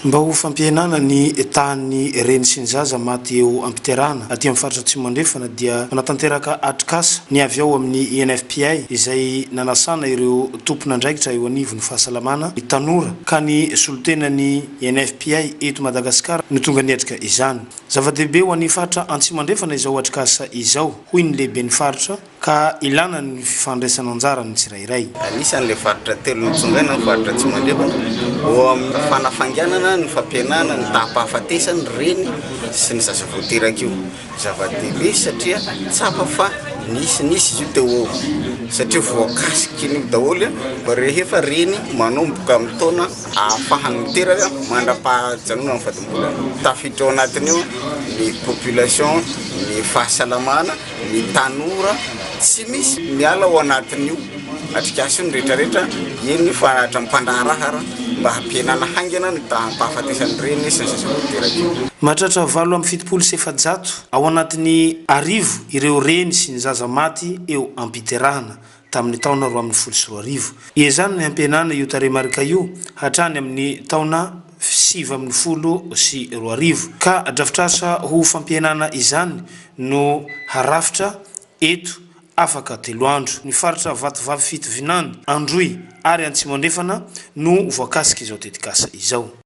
Mba ho fampihenana ny tahan'ny reny sy ny zaza maty eo am-piterahana aty amin'ny faritra Atsimo Andrefana dia manatanteraka atrikasa ny avy ao amin'ny INFPI izay nanasana ireo tompon'andraikitra eo anivon'ny fahasalamana, ny tanora ka ny solontenan'ny INFPI eto Madagasikara no tonga niatrika izany. Zava-dehibe ho an'ny faritra Antsimo Andrefana izao atrikasa izao, hoy ny lehiben'ny faritra. Ka ilana ny fifandraisana anjara ny tsirairay. Anisan'ilay faritra telo notsongaina ny faritra Atsimo Andrefana ho amin'ny fanafainganana ny fampihenana ny taham-pahafatesan'ny reny sy ny zaza vao teraka io. Zava-dehibe satria tsapa fa nisinisy izy io teo eo satria voakasikin'io daholo rehefa reny manomboka amin'ny taona ahafahany miteraka mandra-pahajanonany fadimbolana. Tafiditra ao anatin'io ny population, ny fahasalamana. Ny tanora tsy misy miala ao anatin'io atrikasa io ny rehetrarehetra, eny fa hatramin'ny mpandraharaha ara mba hampihenana haingana ny taham-pahafatesan'ny reny sy ny zaza vao teraka io. Mahatratra 488 ao anatin'ny 1000 ireo reny sy ny zaza maty eo am-piterahana tamin'ny taona 2012. Ezahana ny hampihenana io tarehimarika io hatrany amin'ny taona 2019, ka drafitrasa ho fampihenana izany no harafitra eto afaka telo andro. Ny faritra Vatovavy Fitovinany, Androy ary Antsimo Andrefana no voakasik'izao tetikasa izao.